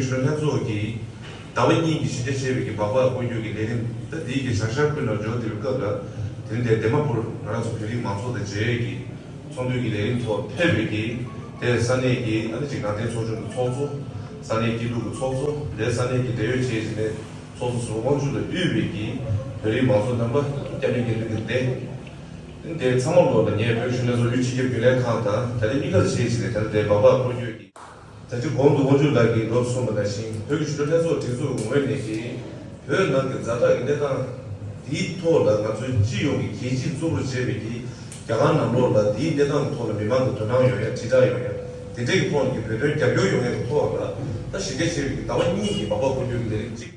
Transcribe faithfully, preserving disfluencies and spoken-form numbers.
གཞོན་ལྷན་ཚོགས་ཀྱིས་ཟླ་བ་གཉིས་ཀྱི་གཞི་རྒྱ་བྱས་པའི་གི་སྦག་སྦག་སྐོར་སྐྱོད་ཀྱི་ལས་རིམ་ད་འདིའི་གི་བྱ་ཤར་ཀུན་ལ་འབྱོར་བསྡད་པའི་སྐབས་ལ། དེ་རིང་འདིར་ལྡན་མ་པུར་ང་རང་ཚོ་བོད་རིགས་མང་ཚོགས་དང་མཇལ་ཡས་ཀྱི་ཚོགས་འདུའི་གི་ལས་རིམ་ཐོག་ཕེབས་པའི་གི་དེ་ས་གནས་ཀྱི་ཨ་ནི་ཅིག་དགའ་ལྡན་ཚོགས་ཆུང་གི་ཚོགས་གཙོ། ས་གནས་སྐྱིད་སྡུག་གི་ཚོགས་གཙོ་དེ་ས་གནས་ཀྱི་འབྲེལ་ཡོད་བྱས་ཅིག་ནས་ཚོགས་གཙོ་ཟུར་དབང་ཕྱུག་ལ་དབུས་པའི་གི་བོད་རིགས་མང་ཚོགས་རྣམ་པ། སྐྱབས་མགོན་རྒན་ལགས་ཀྱི་སྡེ། དེ་ཚང་མ་ལོག་ལ་ངས་བོད་གཞོན་ལྷན་ཚོགས་དབུས་སྤྱི་ཁྱབ་རྒྱུན་ལས་ཁང་དང་ད་རེས་གཉིས་ཀ་ལ་བྱས་ཅིག་ནས་ད་ལྟ་དེ་སྦག་སྦག་སྐོར་སྐྱོད་ཀྱི། ད་ཅི་གོང་དུ་དབང་ཕྱུག་ལགས་ཀྱིས་ལོག་གསུངས་པ་ནང་བཞིན་བོད་ཀྱི་གཞོན་ལྷན་ཚོགས་སྒྲིག་འཛུགས་ངོས་ནས་ཀྱི་བོད་ནང་གི་ཛ་དྲག་གི་གནས་སྟངས་འདིའི་ཐོག་ལ་ང་ཚོའི་སྤྱི་ཡོངས་ཀྱི་རྒྱལ་སྤྱིའི་གཙོ་བོར་བྱས་པའི་གི་རྒྱ་གར་ནང་ལོགས་ལ་འདིའི་གནས་སྟངས་ཀྱི་ཐོག་ལ་མི་མང་གི་དོ་སྣང་ཡོང་ཡ། དྲིལ་བསྒྲགས་ཡོང་ཡ། དེ་འདྲའི་གི་ཐོག་ནས་ཀྱི་བོད་དོན་རྒྱབ་སྐྱོར་ཡོང་ཡ་གི་ཐོག་ལ་ད་གཞི་རྒྱ་ཆེ་བའི་གི་ཟླ་བ་གཉིས་ཀྱི་སྦག་སྦག་སྐོར་སྐྱོད་ཀྱི་ལས་རིམ་གཅིག